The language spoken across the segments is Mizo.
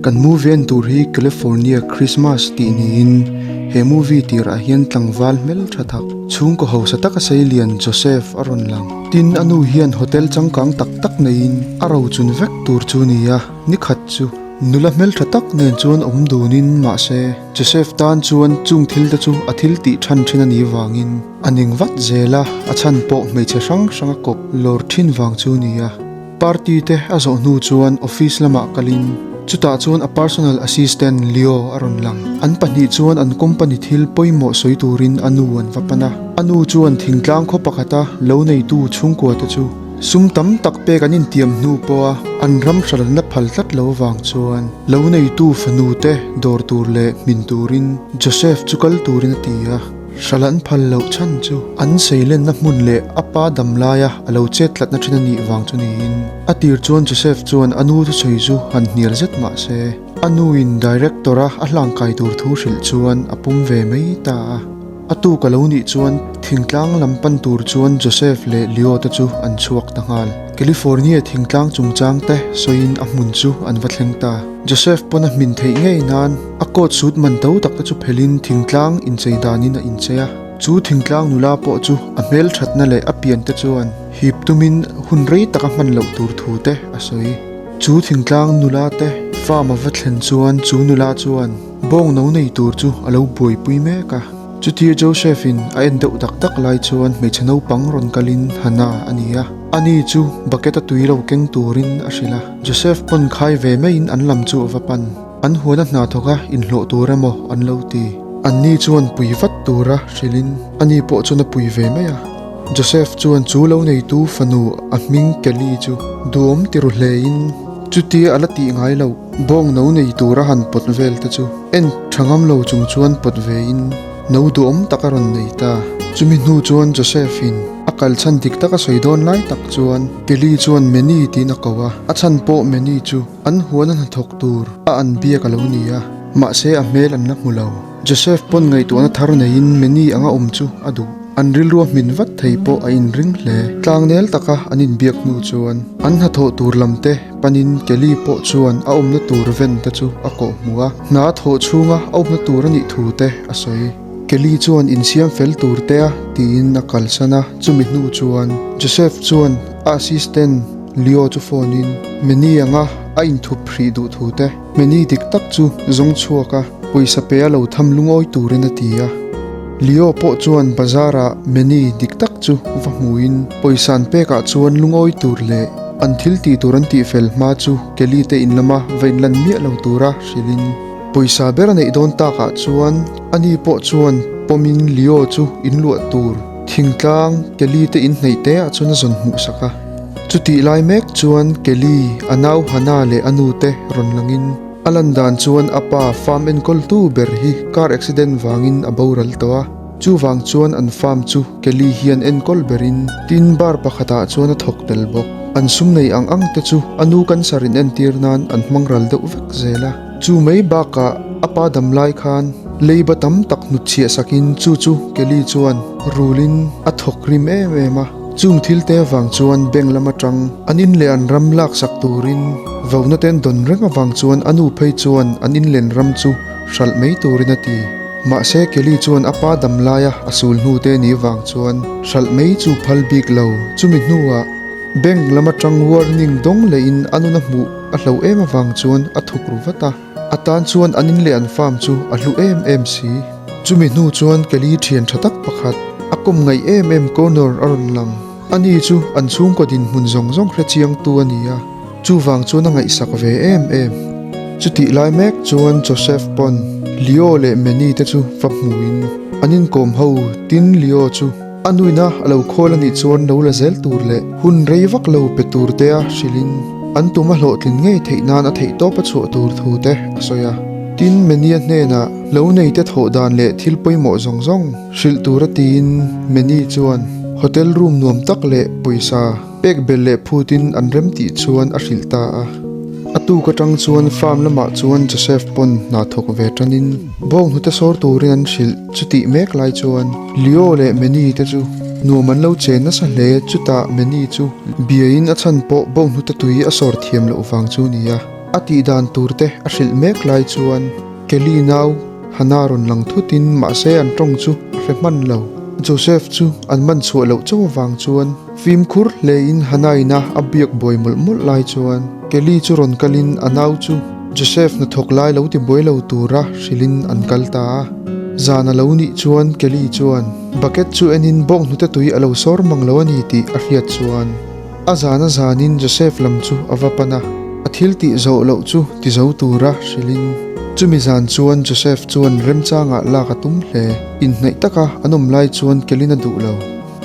Kan movie en tur hi California Christmas tih niin he movie tirah hian tlangval hmel tha tak chhungkaw hausa taka seilian Joseph a rawn lang. Tin a nu hian hotel changkang tak tak neiin a rochun vek tur chu a ni a, nikhat chu nula hmeltha tak nen chuan awm dunin mahse Joseph tan chuan chung thil te chu a thil tih than thin a nih vangin a ning vat zel a, a chhan pawh hmeichhe hrang hrang a kawp lawr thin vang chu a ni a. Party te a zawh hnu chuan office lamah kalin chutah chuan a personal assistant Leo a rawn lang. An pahnih chuan an company thil pawimawh sawi turin a nu an va pan a. A nu chuan thingtlang khaw pakhata lo neitu chhungkua te chu sum tam tak pek an intiam hnu pawha an ram hralanna phal tlat lo avang chuan lo neitu fanu te dawr tur leh hmin turin Joseph chu kal turin a ti a. Hral an phal loh chhan chu an seilenna hmun leh a pa dam laia a lo chet tlatna thin a nih vang chu niin. A tir chuan Joseph chuan a nu thusawi chu han hnial zet mah se, a nuin director-a a hlangkai tur thu hrilh chuan a pum ve mai ta a. A tuk a lo nih chuan thingtlang lam pan tur chuan Joseph leh Leo te chu an chhuak ta nghal. California thingtlang chungchang te sawiin a hmun chu an va thleng ta. Joseph pawn a hmin theih ngei nan a coat suit man to tak te chu phelhin thingtlang inchei danin a inchei a. Chu thingtlang nula pawh chu a hmel thatna leh a pian te chuan hip tumin hun rei tak a hman loh tur thu te a sawi. Chu thingtlang nula te farm a va thlen chuan chu nula chuan bawng no nei tur chu a lo buaipui mek a. Chutia Joseph-in a en deuh dak dak lai chuan hmeichhe naupang rawn kalin Hannah a ni a. Ani chu bucket a tui lo keng turin a hrilh a. Joseph pawn khai ve maiin an lam chu a va pan. An huana hna thawk a inhlawh tur emaw an lo ti. Anni chuan pui vat tura hrilhin ani pawh chuan a pui ve mai a. Joseph chuan chu lo neitu fanu a hming Kelly chu duhawm ti ru hlein chutia a la tih ngai loh bawng no nei tura han pawt vel te chu en tha ngam lo chung chuan pawt vein no duhawm tak a rawn nei ta. Chumi hnu chuan Joseph-in a kal chhan dik tak a sawi dawn lai tak chuan Kelly chuan Manny tiin a ko a, a chhan pawh Manny chu An huan a hnathawk tur a an biak a lo ni a, mahse a hmel an la hmu lo. Joseph pawn ngaihtuahna thar neiin Manny anga awm chu a duh. An rilru a hmin vat thei pawh a inring hle. Tlangnel taka an inbiak hnu chuan an hnathawh tur lam te panin Kelly pawh chuan a awmna tur ven te chu a kawh hmu a, hna a thawh chhunga a awmna tur a nih thu te a sawi. Kelly chuan insiam fel tur te a tiin a kalsan a, chumi hnu chuan Joseph chuan a assistant Leo chu phone in Manny anga a inthup hrih duh thu te, Manny dik tak chu zawng chhuak a, pawisa pe a lo tham lungawi turin a ti a. Leo pawh chuan bazar ah Manny dik tak chu va hmuin pawisa an pek ah chuan lungawi tur leh an thil tih tur an tih fel hma chu Kelly te in lama va inlan miah lo tura hrilhin pawisa ber a neih dawn tak ah chuan ani pawh chuan pawmin Leo chu inluah tur thingtlang Kelly te inhneih te ah chuan a zawn hmuh sak a. Chutih lai mek chuan Kelly, a nau Hannah leh a nu te rawn langin a lan dan chuan a pa farm enkawltu ber hi car accident vangin a boral tawh a, chuvang chuan an farm chu Kelly hian enkawl berin tin bar pakhatah chuan a thawk tel bawk. An sum nei ang ang te chu a nu cancer in entir nan an hmang ral deuh vek zel a, chu mai bakah a pa dam lai khan leiba tam tak hnutchhiah sakin chu chu Kelly chuan rulin a thawk rim em em a. Chung thil te avang chuan bank lam atang an in leh an ram laksak turin vona te an dawn reng avang chuan a nu phei chuan an in len ram chu hralh mai turin a ti. Mahse Kelly chuan a pa dam laia a sul hnu te ni vang chuan hralh mai chu phal bik lo. Chumi hnuah bank lam atang warning dawng lehin a nuna hmuh a hloh em avang chuan a thuk ru vat a. A tan chuan an in leh an farm chu a hlu em em si. Chumi hnu chuan Kelly thian tha tak pakhat, a kawm ngaih em em Connor a rawn lang. Ani chu an chhungkaw dinhmun zawng zawng hre chiangtu a ni a, chuvang chuan a ngaihsak ve em em. Chutih lai mek chuan Joseph pawn Leo leh Manny te chu va hmuin an inkawm ho, tin Leo chu a nuina a lo khawl a nih chuan lo la zel tur leh hun rei vak lo pe tur te a hrilhin an tum a hlawhtlin ngei theih nan a theihtawp a chhuah tur thu te a sawi a. Tin, Manny-a hnenah lo neite thawh dan leh thil pawimawh zawng zawng hrilh tur a tiin Manny chuan hotel room nuam tak leh pawisa pek belh leh phutin an rem tih chuan a hrilh ta a. A tuk atang chuan farm lamah chuan Joseph pawn hna thawk ve tanin bawnghnute sawr turin an hrilh. Chutih mek lai chuan Leo leh Manny te chu nuam an lo chen nasa hle, chutah Manny chu biain a chhan pawh bawnghnute tui a sawr thiam loh vang chu a ni a. A tih dan tur te a hrilh mek lai chuan Kelly nau Hannah rawn lang thutin mahse an tawng chu a hre hman lo. Joseph chu an man chhuah loh chauh avang chuan fimkhur hlein Hannah ina a biak buai mawlh mawlh lai chuan Kelly chu rawn kalin a nau chu Joseph hnathawk lai lo ti buai lo tura hrilhin an kal ta a. Zan a lo nih chuan Kelly chuan bucket chu enin bawnghnute tui a lo sawr mang lo a ni tih a hriat chuan A zan a zanin Joseph lam chu a va pan a, a thil tih zawh loh chu ti zo tura hrilhin. Chumi zan chuan Joseph chuan remchangah lak a tum hle. Inhnaih taka an awm lai chuan Kelin a duh lo.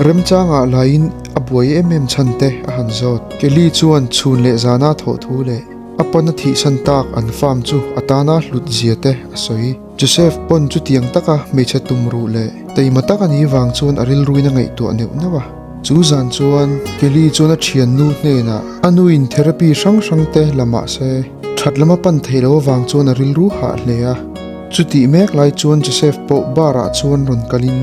Remchangah laiin a buai em em chhan te a han zawt. Kelly chuan chhun leh zana thawh thu leh a pan a thihsan tak an farm chu a tana hlut zia te a sawi. Joseph pawn chutiang taka hmeichhe tum ruh leh teima tak a nih vang chuan a rilruin a ngaihtuah neuh neuh a. Chu zan chuan Kelly chuan a thiannu hnenah a nuin therapy hrang hrang te la mah se that lama pan theih loh avang chuan a rilru hah hle a. Chutih mek lai chuan Joseph pawh bar ah chuan rawn kalin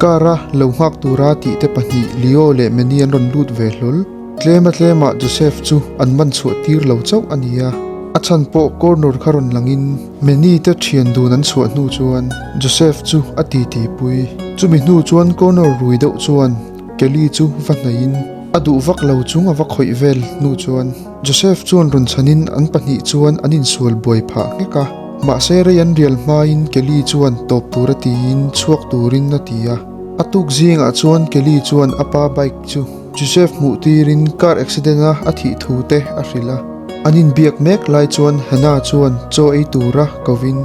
car a lo nghak tura tih te pahnih Leo leh Manny an rawn lut ve hlawl. Tlema tlemah Joseph chu an man chhuah tir lo chauh a ni a, a chhan pawh corner kha rawn langin Manny te thian dun an chhuah hnu chuan Joseph chu a titi pui. Chumi hnu chuan corner rui deuh chuan Kelly chu va hnaihin a duh vak lo chung a va khawih vel hnu chuan Joseph chuan rawn chhanin an pahnih chuan an insual buai phah nghek a. Mahse rei an rial hmain Kelly chuan tawp tur a tiin chhuak turin a ti a. A tuk zingah chuan Kelly chuan a pa bike chu Joseph hmuh tirin car accident a a thih thu te a hrilh a. An inbiak mek lai chuan Hannah chuan chaw ei tura kovin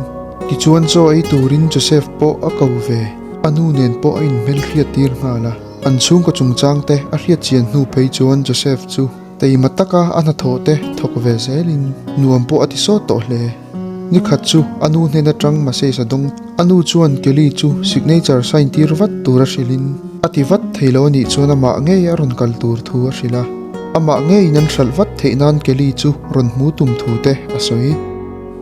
tichuan chaw ei turin Joseph pawh a ko ve. A nu nen pawh a inhmelhriat tir nghal a. An chhungkaw chungchang te a hriat chian hnu phei chuan Joseph chu teima taka a hnathawh te thawk ve zelin nuam pawh a ti sawt tawh hle. Nikhat chu a nu hnen atang message a dawng. A nu chuan Kelly chu signature sign tir vat tur a hrilhin a ti vat thei lo a nih chuan amah ngei a rawn kal tur thu a hrilh a. Amah ngeiin an hralh vat theih nan Kelly chu rawn hmu tum thu te a sawi.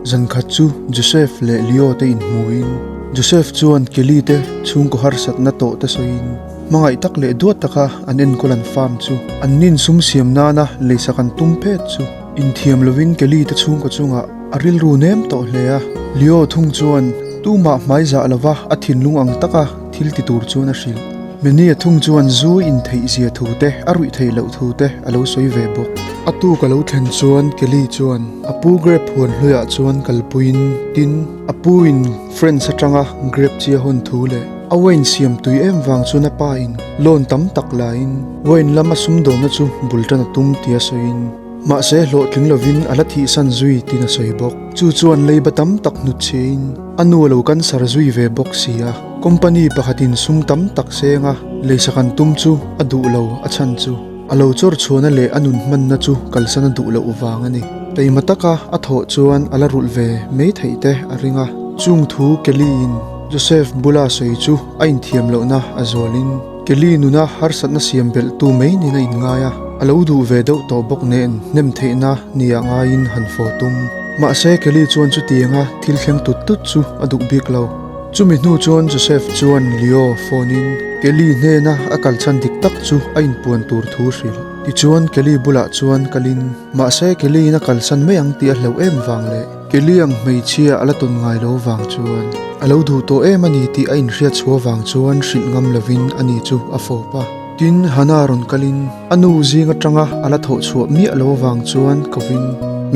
Zankhat chu Joseph leh Leo te inhmuin Joseph chuan Kelly te chhungkaw harsatna tawh te sawiin hmangaih tak leh duat taka an enkawl an farm chu an nin sum siam nana leisak an tum phet chu Inthiam lovin Kelly te chhungkaw chungah a rilru nem tawh hle a, Leo thung chuan tumah hmaizah lova a thinlung ang taka thil ti tur chuan a hrilh. Menia thung chuan zu intheih zia thu te, a ruih theih loh thu te a lo sawi ve bawk. A tuk a lo thlen chuan Kelly chuan a pu grape huan hluiah chuan kalpuiin tin, a pu in French atanga grape chi a hawn thu leh a wine siam tui em vang chuan a pa in loan tam tak laiin wine lama sumdawnna chu bul tan a tum tia sawiin, Mahse hlawhtling lovin a la thihsan zui tiin a sawi bawk. Chu chuan leiba tam tak hnutchhiain a nu a lo cancer zui ve bawk si a. Company pakhatin sum tam tak senga leisak an tum chu a duh lo a chhan chu a lo chawr chhuahna leh a nun hmanna chu kalsan a duh loh vang a ni. Taima taka a thawh chuan a la rulh ve mai theih te a ring a. Chung thu Kelly-in Joseph bula sawi chu a inthiam lohna a zualin Kelly nuna harsatna siam belh tu mai niin a inngai a, a lo duh ve deuh tawh bawk nen hnem theihna nia ngaiin han fawh tum. Mahse Kelly chuan chutianga thil thleng tut tut chu a duh bik lo. Chumi hnu chuan Joseph chuan Leo phone in Kelly hnena a kal chhan dik tak chu a inpuan tur thu hrilh. Tichuan Kelly bulah chuan kalin mahse Kelly in a kalsan mai ang tih a hlauh em vang leh Kelly ang hmeichhia a la tawn ngai lo vang chuan a lo duh tawh em a ni tih a inhriat chhuah vang chuan hrilh ngam lovin a ni chu a fawp a. Tin, Hannah rawn kalin a nu zing atanga a la thawh chhuah miah lo vang chuan kovin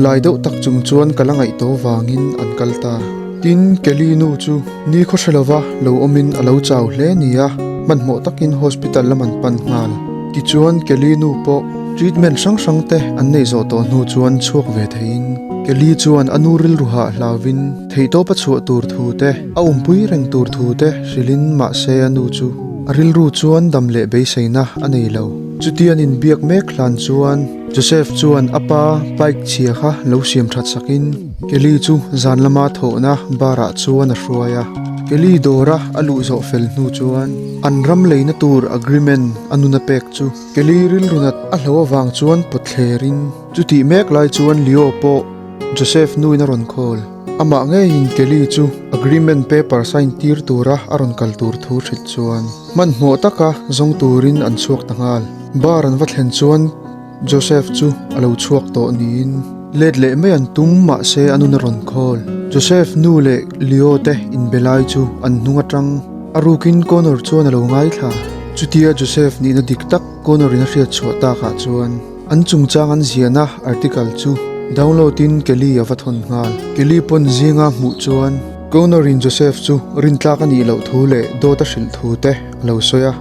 lai deuh tak chung chuan ka la ngaih tawh vangin an kal ta. Tin, Kelly nu chu ni khaw hre lova lo awmin a lo chau hle ni a, hmanhmawh takin hospital lam an pan nghal. Tichuan, Kelly nu pawh treatment hrang hrang te an neih zawh tawh hnu chuan chhuak ve theiin Kelly chuan a nu rilru hah hlauvin theihtawp a chhuah tur thu te, a awmpui reng tur thu te hrilhin mahse a nu chu a rilru chuan dam leh beiseina a nei lo. Chutian inbiak mek hlan chuan Joseph chuan a pa bike chhia kha lo siam that sakin Kelly chu zan lama thawhna bar ah chuan a hruai a. Kelly dawra a luh zawh fel hnu chuan an ram leina tur agreement a nuna pek chu Kelly rilru nat a hlo avang chuan pawt thlerin chutih mek lai chuan Leo pawh Joseph nuin a rawn call. Amah ngeiin Kelly chu agreement paper sign tir tura a rawn kal tur thu hrilh chuan hmanhmawh taka zawng turin an chhuak ta nghal. Bar an va thlen chuan Joseph chu a lo chhuak tawh niin. Let leh mai an tum mahse a nun a rawn call. Joseph nu leh Leo te inbe lai chu an hnung atang a rukin Connor chuan a lo ngaithla. Chutia Joseph nihna dik tak Connor in a hriat chhuah takah chuan an chungchang an ziahna article chu download in Kelly a va thawn nghal. Kelly pawn zinga hmuh chuan Connor in Joseph chu rintlak a nih loh thu leh dawt a hrilh thu te a lo sawi a.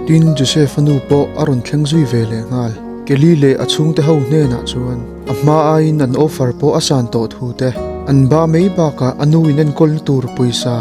Tin, Joseph-a nu pawh a rawn thleng zui ve leh nghal. Kelly leh a chhungte ho hnenah chuan a hma aiin an offer pawh a san tawh thu te, an ba mai bakah a nu in enkawlna tur pawisa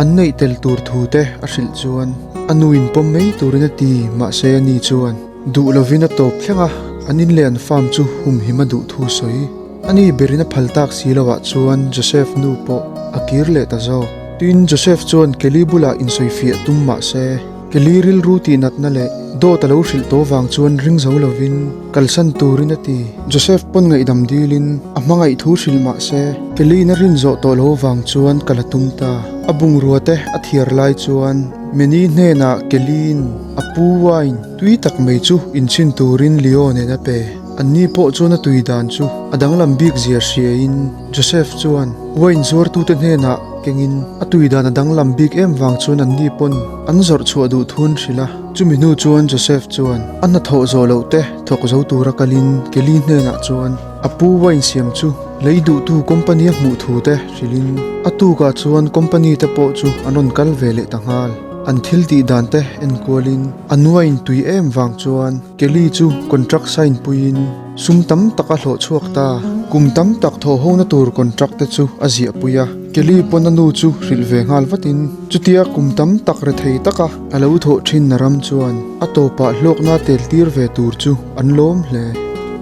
an neih tel tur thu te a hrilh chuan a nu in pawm mai turin a ti, mahse a ni chuan duh lovin a tawp thleng a, an in leh an farm chu humhim a duh thu sawi. A ni berin a phal tak si loah chuan Joseph nu pawh a kir leh ta zawk. Tin, Joseph chuan Kelly bulah insawifiah tum mahse, Kelly rilru tihnatna leh dawt a lo hrilh tawh vang chuan ring zo lovin kalsan turin a ti. Joseph pawn ngaihdam dilin a hmangaih thu hrilh mah se, Kelly-in a rin zawh tawh lo vang chuan kal a tum ta. A bungrua te a thiar lai chuan Manny hnenah Kelly-in a pu wine tui tak mai chu inchhin turin Leo nen a pe. Anni pawh chuan a tui dan chu a danglam bik zia hriain Joseph chuan wine zuartute hnenah kengin a tui dan a danglam bik em vang chuan anni pawn an zawrh chhuah duh thun hrilh a. Chumi hnu chuan Joseph chuan a hnathawh zawh loh te thawk zo tura kalin Kelly hnenah chuan a pu wine siam chu lei duhtu company a hmuh thu te hrilhin a tukah chuan company te pawh chu an rawn kal ve leh ta nghal. An thil tih dan te enkualin an wine tui em vang chuan Kelly chu contract sign puiin sum tam tak a hlawh chhuak ta. Kum tam tak thawhhona tur contract te chu a ziah pui a. Kelly pawn a nu chu hrilh ve nghal vatin chutia kum tam tak rethei taka a lo thawh thin na ram chuan a tawpah hlawkna tel tir ve tur chu an lawm hle.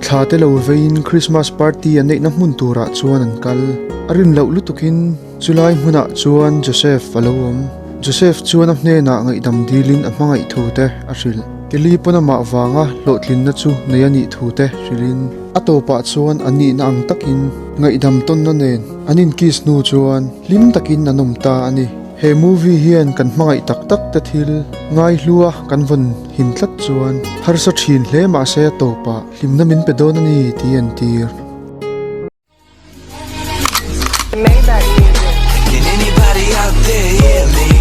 Thla te lo veiin Christmas party a neihna hmun turah chuan an kal. A rin loh lutukin Chulai hmunah chuan Joseph a lo awm. Joseph chuan a hnenah ngaihdam dilin a hmangaih thu te a hrilh. Kelly pawn amah vanga hlawhtlinna chu nei a nih thu te hrilhin a tawpah chuan an nihna ang takin ngaihdam tawnna nen an inkiss hnu chuan hlim takin an awm ta a ni. He movie hian kan hmangaih tak tak te thil ngaihlua kan vawn him tlat chuan harsa thin hle mahse a tawpah hlimna min pe dawn a ni tih a entir. Can anybody out there hear me?